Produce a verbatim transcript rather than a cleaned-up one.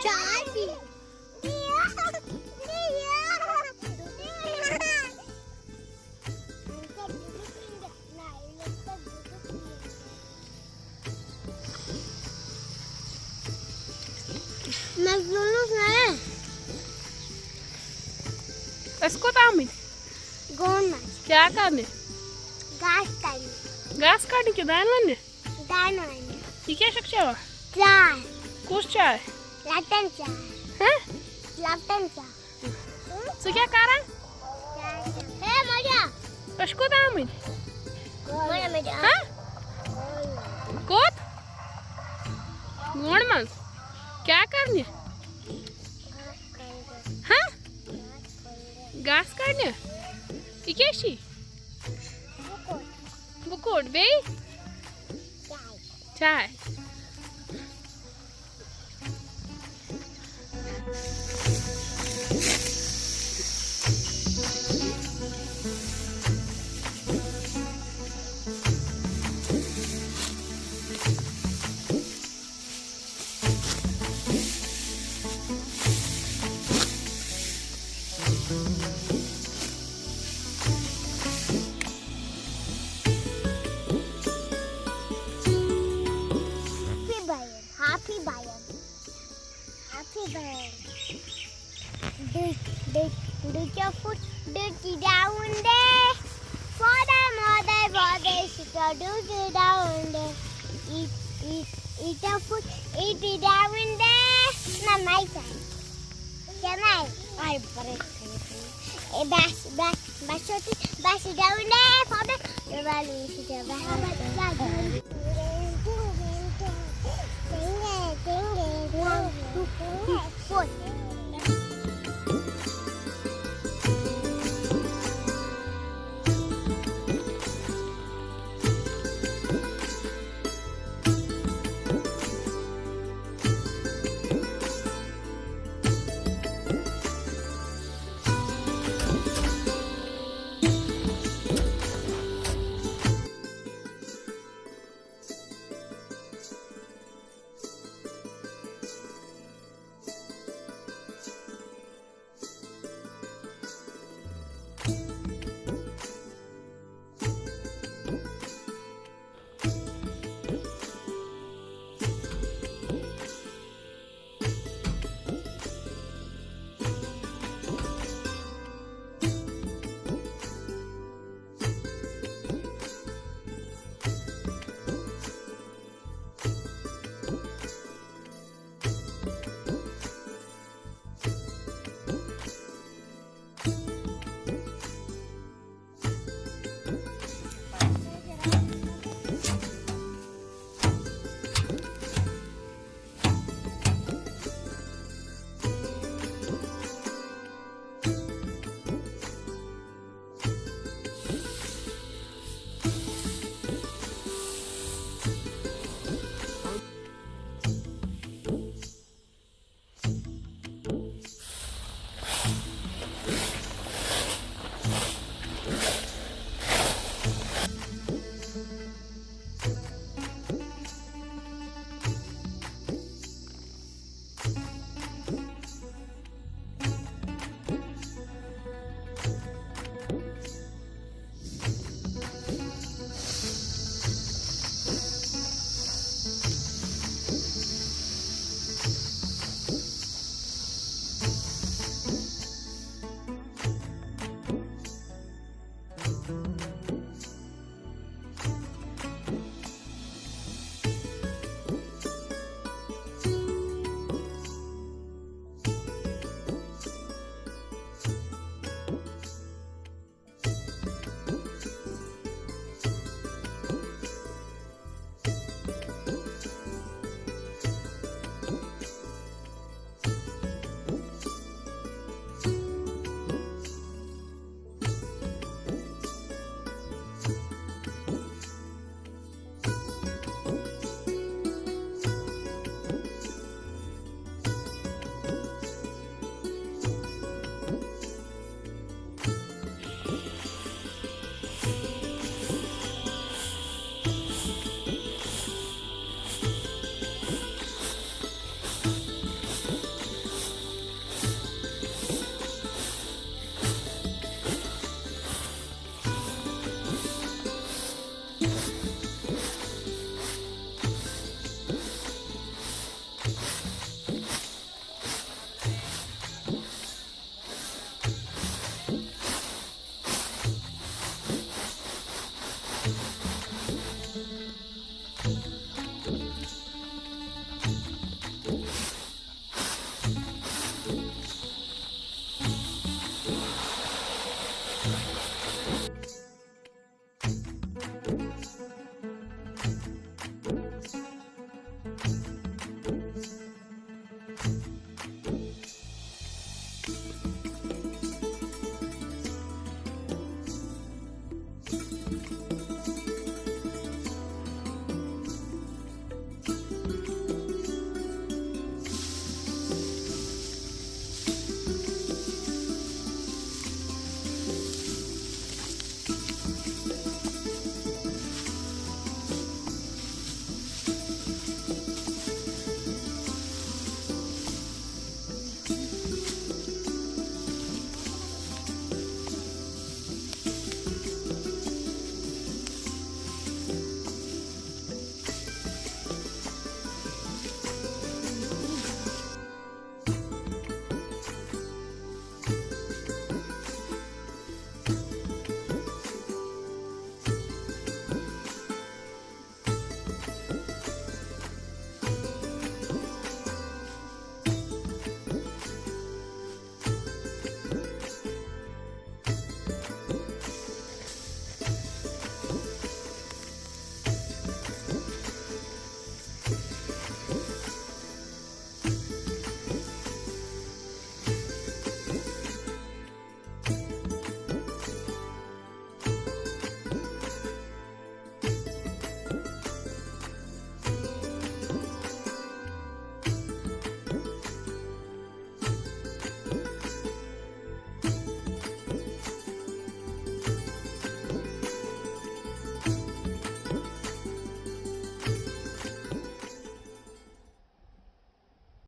चाय पी। Mas lulus na eh. Askut amit. Gon mas. Kya karne? Gas karne. Gas karne ki dan lane? Dan lane. Ye kya shakshwa? Chai. Kus chai? Latten chai. Huh? Latten chai. So kya kara? Hey, Maria. Askut amit. Maria, Maria. Huh? Kot? Ngon mas. Kya karne? Huh? Gas karne? Ye kya shi? Bukut be? Chai. Happy Bayan, happy Bayan, happy Bayan. Do, do, do your foot, do it down there. For the mother, for the sister, do it down there. Eat, eat, eat your foot, eat it down there. Now my turn. Can I? I break. Eh, bash, bash, bash, bash down there for the, the valley, the valley.